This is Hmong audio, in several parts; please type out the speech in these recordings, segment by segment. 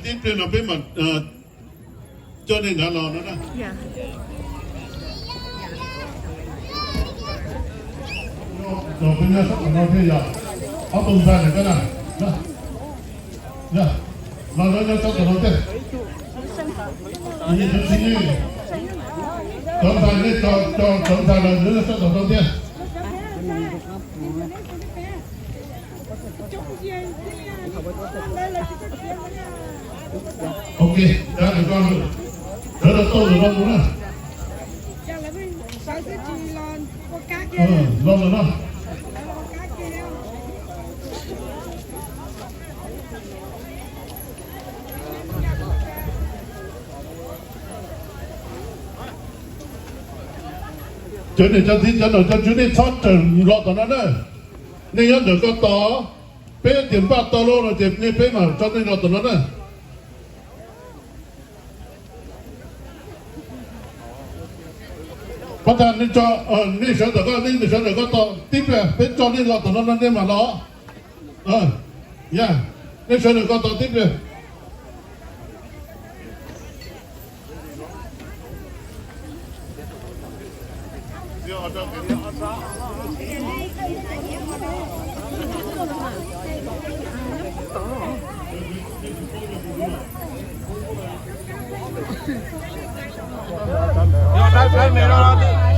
Tib pliag no peb mam coj nej nrad los no na. Los peb nyob sab tom no thiab yog ob tug ntxhais ntawm koj na. Los nyob sab tom no thiab. Cov ntxhais nej, cov ntxhais los nyob sab tom no thiab. Ok, sawv daws tau lawm los mus na. Los lawm no. Cov niam cov txiv cov nom cov tswv nej txhob rawm los tom no na. Nej nyob ntawm ko tos, peb tias npaj tau lawm no ces nej peb mam tso nej los tom no na. Pab thaj, nej sawv ntawm ko, nej sawv ntawm ko tos tib pliag peb tso nej los tom no no nej mam los. Yog, nej sawv ntawm ko tos tib pliag. Yog rab me no,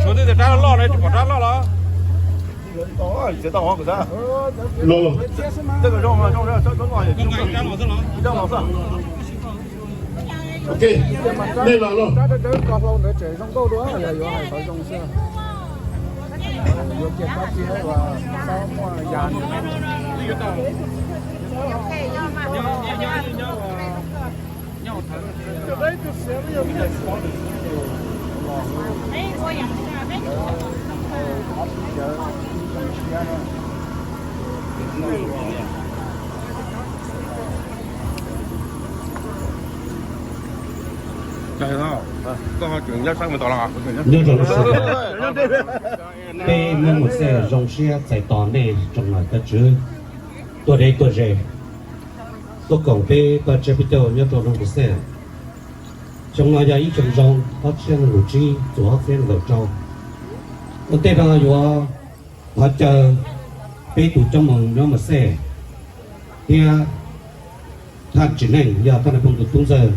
suav twb tias rab loj loj no, tsis pom rab loj los. Ok, nej los los. Nyob rau lub sij hawm no, peb Hmoob Mus Xej zoo siab txais tos nej tsoom nom cov tswv tuaj deb tuaj ze, tuaj koom peb paj tsiab peb caug nyob rau Nroog Mus Xej. Xyoo no yog ib xyoo zoo, ob txhiab nees nkaum tsib txuas ob txhiab nees nkaum rau. Ua ntej no yuav thov caw peb tus coob moo nyob Mus Xej thiab thaj tsim neej yog thaj nais phoo tus tub ntxawg,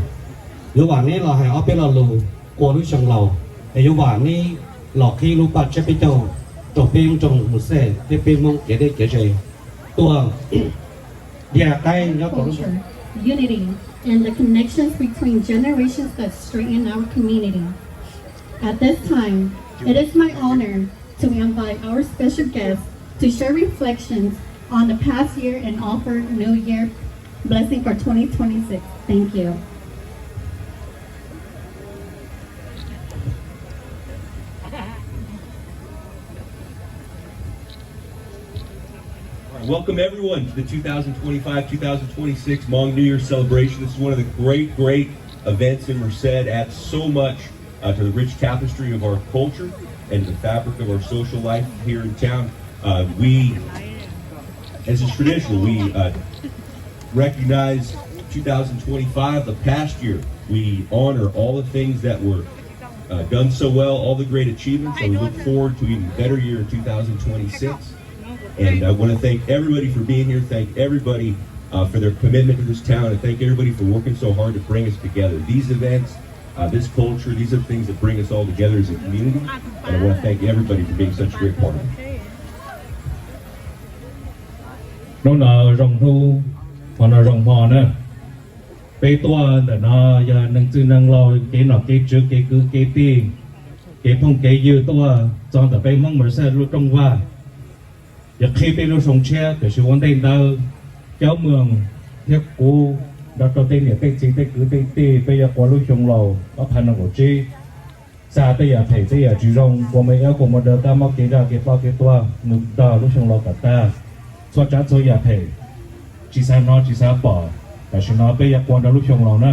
yuav vam neb los hais ob peb lo lus ua lub xyoo laus, es yuav vam neb los qhib lub paj tsiab peb caug rau peb nroog Mus Xej thiab peb Hmoob kev deb kev ze tuaj diaj qaib nyob rau lub culture, unity, and the connections between generations that strengthen our community. At this time, it is my honor to invite our special guest to share reflections on the past year and offer New Year blessing for twenty twenty-six. Thank you. All right, welcome everyone to the two thousand twenty-five, two thousand twenty-six Hmong New Year celebration. This is one of the great, great events in Merced. Adds so much uh, to the rich tapestry of our culture and the fabric of our social life here in town. Uh, we, as is traditional, we uh, recognize two thousand twenty-five, the past year. We honor all the things that were uh, done so well, all the great achievements, and we look forward to an even better year in two thousand twenty-six. And I want to thank everybody for being here, thank everybody uh, for their commitment to this town, and thank everybody for working so hard to bring us together. These events, uh, this culture, these are things that bring us all together as a community, and I want to thank everybody for being such a great part of it. Hnub no zoo hnub, hmo no zoo hmo na. Peb tuaj ntawm no yog neeg txwj neeg laus, kev nom kev tswv, kev kwv kev tij, kev phooj kev ywg tuaj txog ntawm peb Hmoob Merced lub rooj vag. Yuav qhib peb lub xyoo tshiab, tiam sis ua ntej ntawd, Caub Moos thiab kuv nrog rau tej niam tej txiv tej kwv tej tij peb yuav qua lub xyoo laus ob phav nees nkaum tsib. Txaj tej yam phem tej yam tsis zoo, kua muag iab kua muag daw, tab mob kev dag kev ploj kev tuag, nws ntog lub xyoo los kom tag. Txhua tsav txhua yam phem tsis xav hnov tsis xav pom, tam sim no peb yuav qua nrog lub xyoo los na.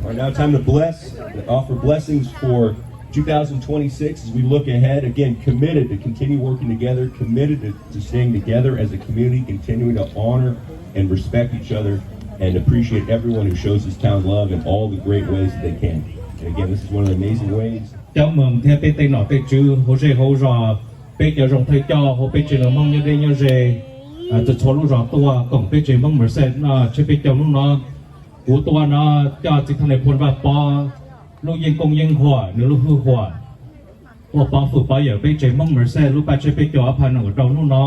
All right, now time to bless, offer blessings for two thousand twenty-six as we look ahead. Again, committed to continue working together, committed to, to staying together as a community, continuing to honor and respect each other and appreciate everyone who shows this town love in all the great ways that they can. And again, this is one of the amazing ways. Cov mloog thiab peb tej nom tej tswv hauv zej hauv zos, peb cov zoo thawj coj hauv peb tsev neeg Hmoob nyob deb nyob ze, txhua txhua lub zos tuaj koom peb tsev Hmoob Merced noj tsiab peb caug hnub no. Kuv tuaj no coj txiv thaj nais phoo Vaj Pov lub yeeb koob yeeb huam, nws lub hwj huam ua pov hwm pov yawm peb tsev Hmoob Merced lub paj tsiab peb caug ob phav nees nkaum rau hnub no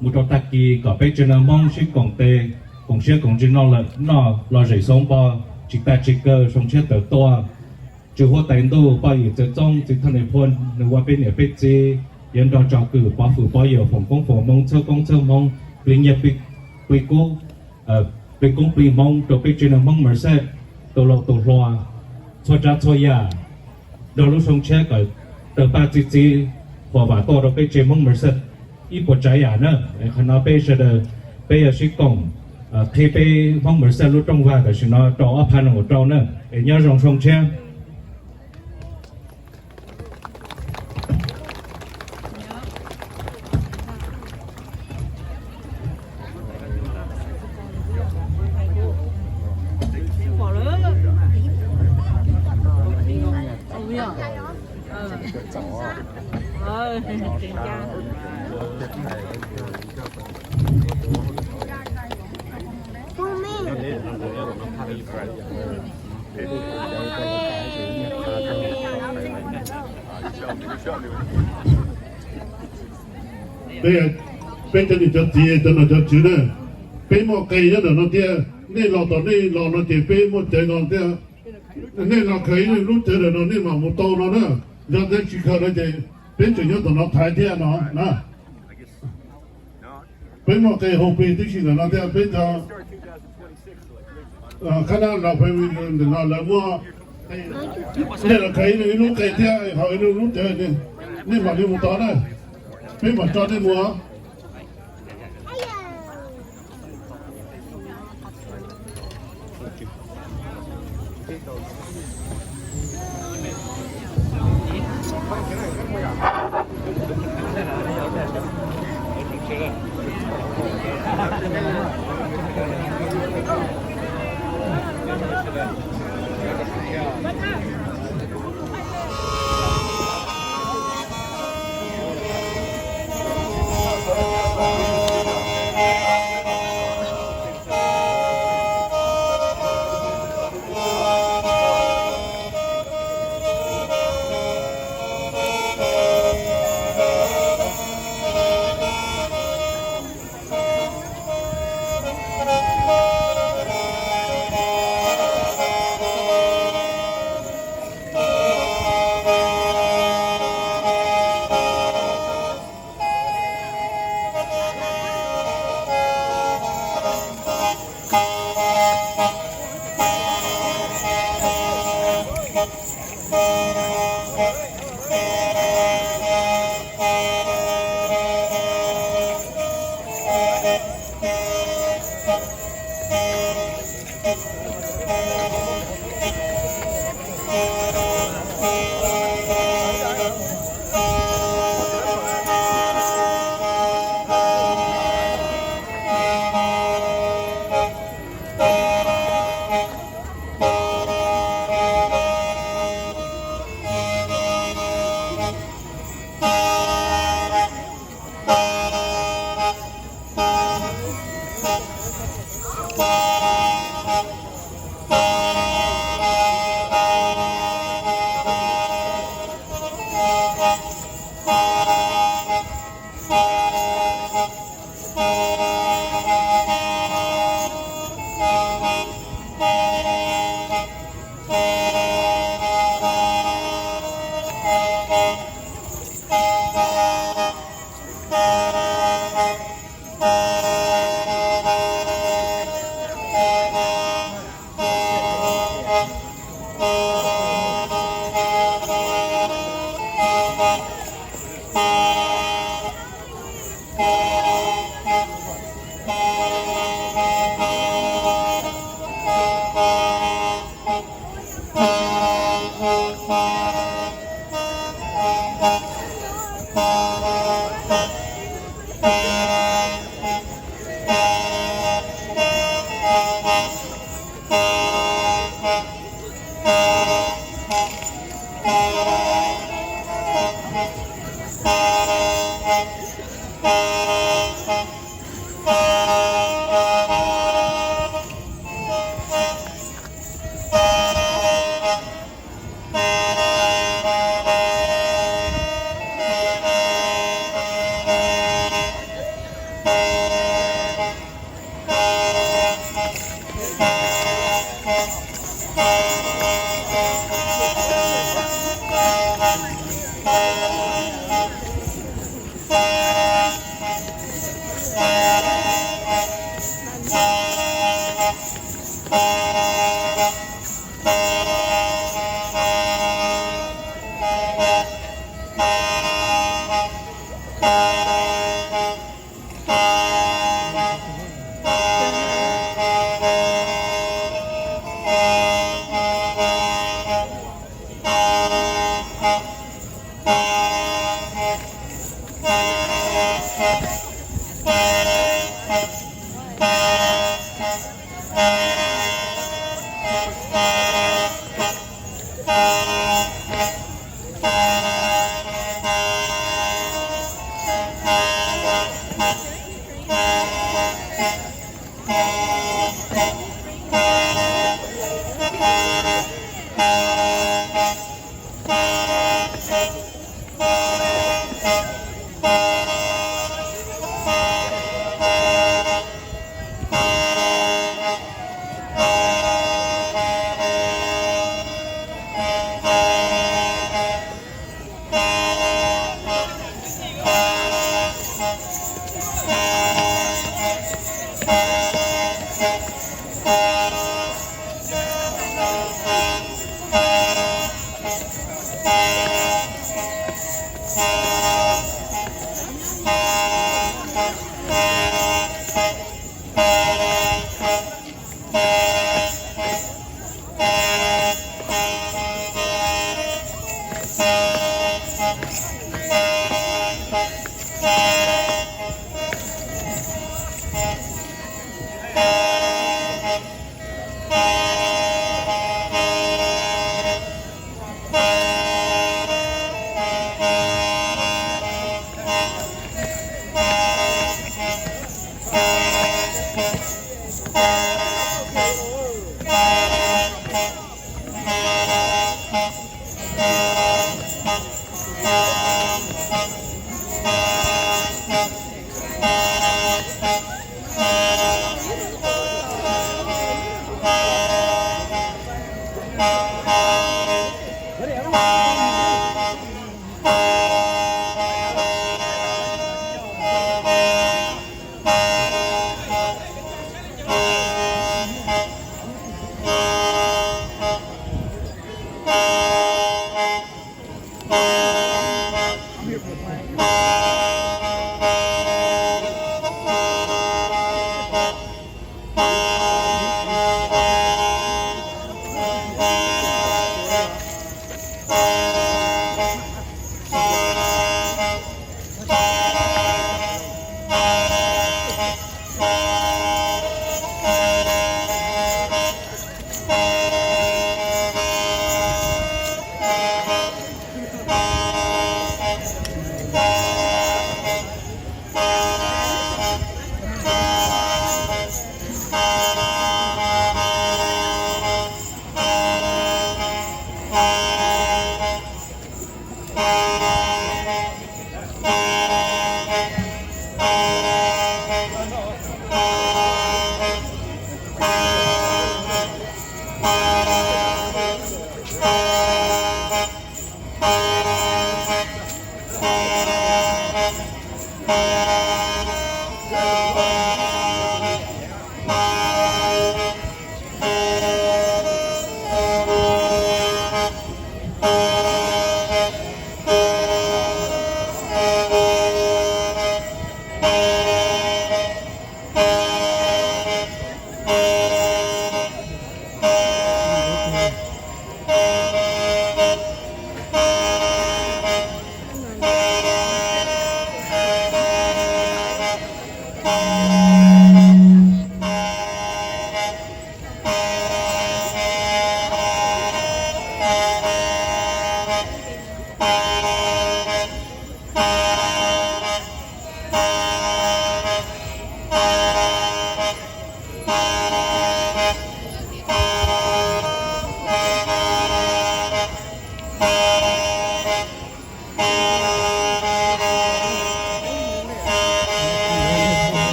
mus rau tag kis kom peb tsev neeg Hmoob sib koom tes, koom siab koom ntsws noj lawm noj los zem xoob npo, tsis tag tsis kaw xyoo tshiab tawm tuaj. Tswv huab tais ntuj poj yawm txawv txoob txiv thaj nais phoo nws ua peb niam peb txiv, yuav nrog tsom kwm pov hwm pov yawm foom koob foom hmoov txhawb koob txhawb hmoov, plig nyiaj plig kub, plig koob plig hmoov rau peb tsev neeg Hmoob Merced tus laus tus hluas, txhua tsav txhua yam nrog lub xyoo tshiab kom tawg paj txi txiv, huam vam tuaj rau peb tsev Hmoob Merced ib puas tsav yam na. Qhov no peb sawv daws peb yuav sib koom qhib peb Hmoob Merced lub rooj vag tam sim no rau ob phav nees nkaum rau na. Es nyob zoo xyoo tshiab. Peb cov niam cov txiv cov nom cov tswv na, peb muaj qe nyob ntawm no thiab, nej los tom nej los no ces peb muaj cawv no thiab. Nej los khaws ib lub cawv ntawm no nej mam mus tau no na. Yog nej tsis khaws no ces peb tseem nyob tom no thaiv thiab no na. Peb muaj qe hauv plig tib si ntawm no thiab peb cov khab nab los pem ntawm no lawv muaj, nej los khaws ib lub qe thiab haus ib lub cawv, nej mam li mus tod na. Peb mam tso nej mus.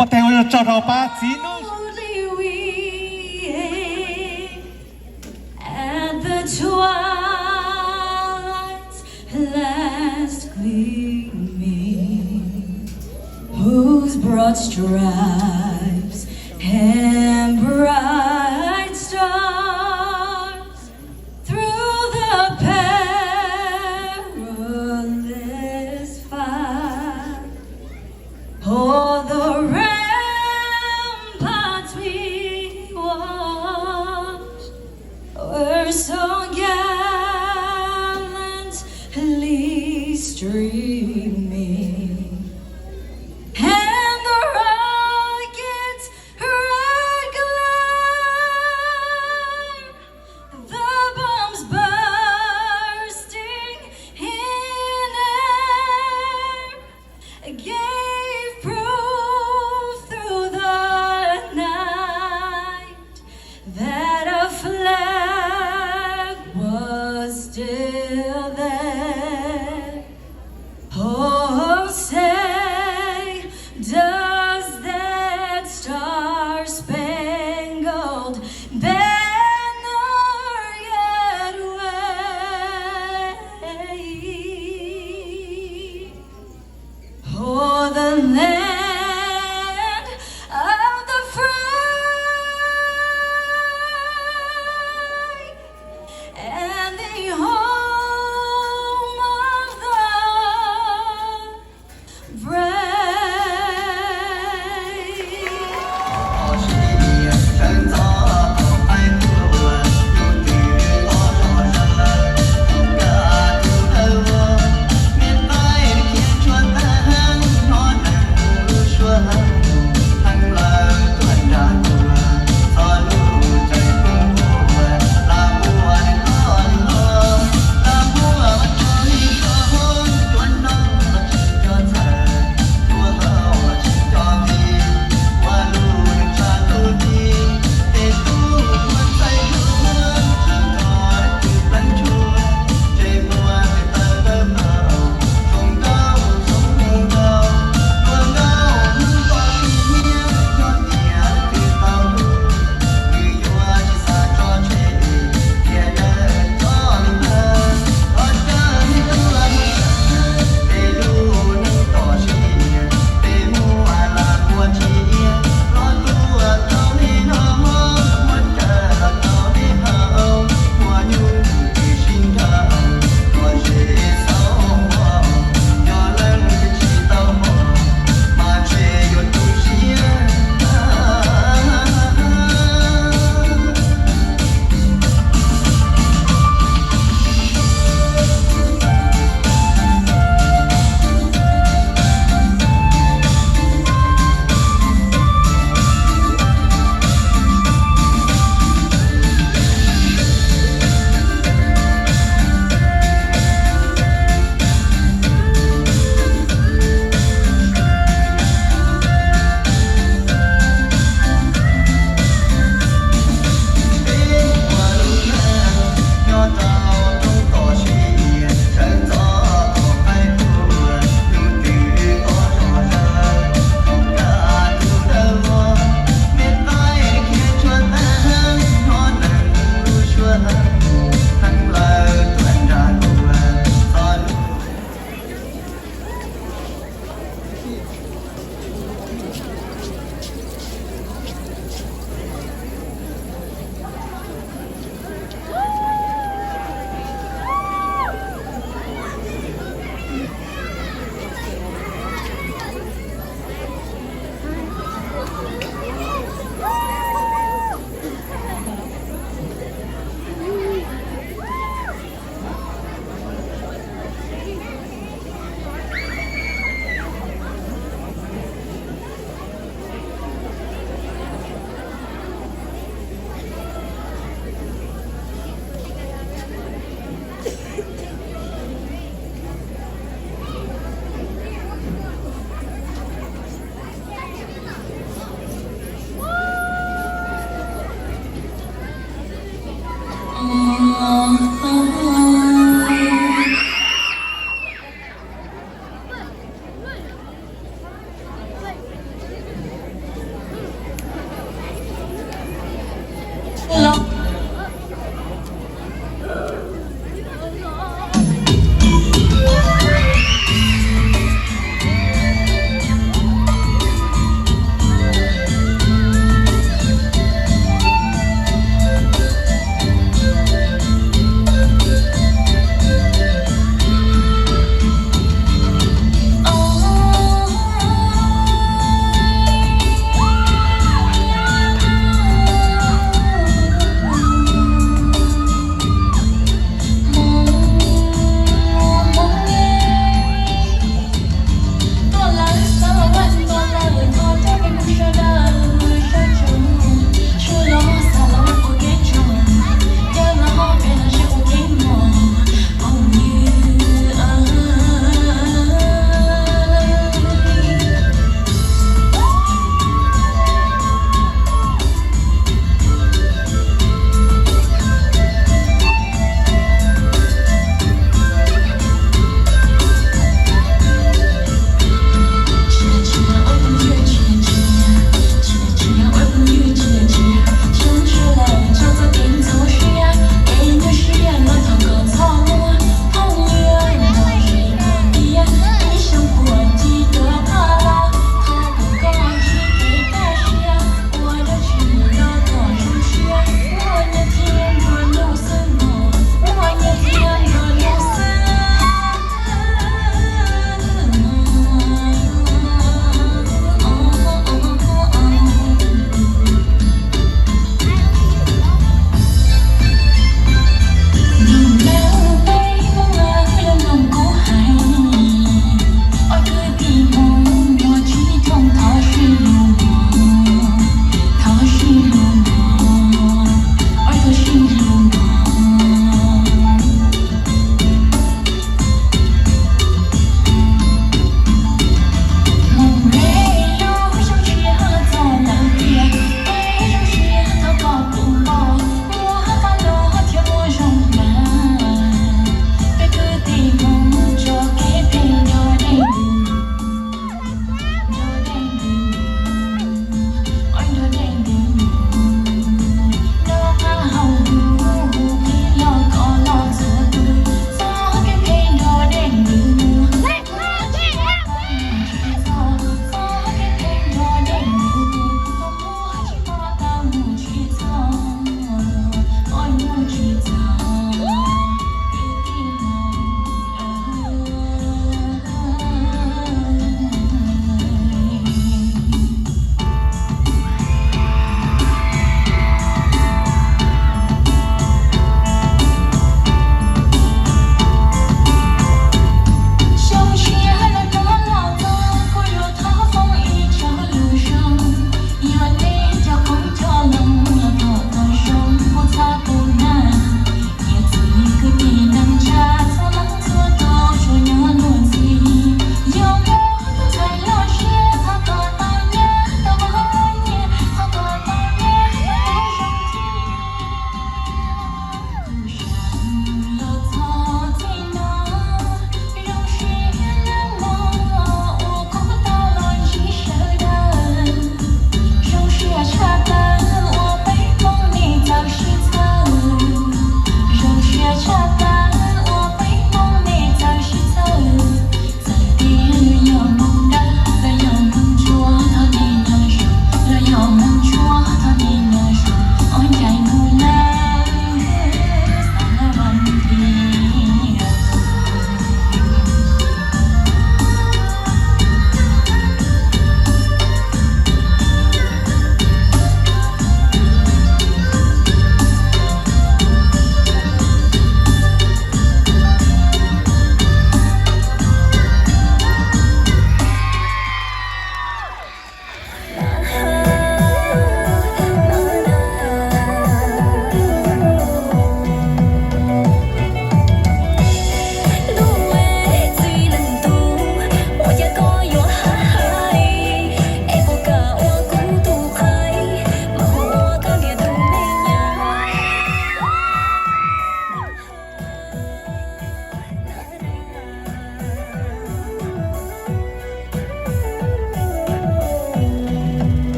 Muab tes ua tsaug rau pab txiv nub. At the twilight's last gleaming, whose broad stripes and bright stars through the perilous fight, o'er the ramparts we watched, were so gallantly streaming, and the rocket's red glare, the bombs bursting in air, gave proof through the night that a flag was still there. Oh, say, does that star-spangled banner yet wave o'er the land of the free and the home of the brave?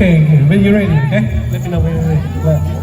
Okay, when you're ready, okay? Let me know when you're ready.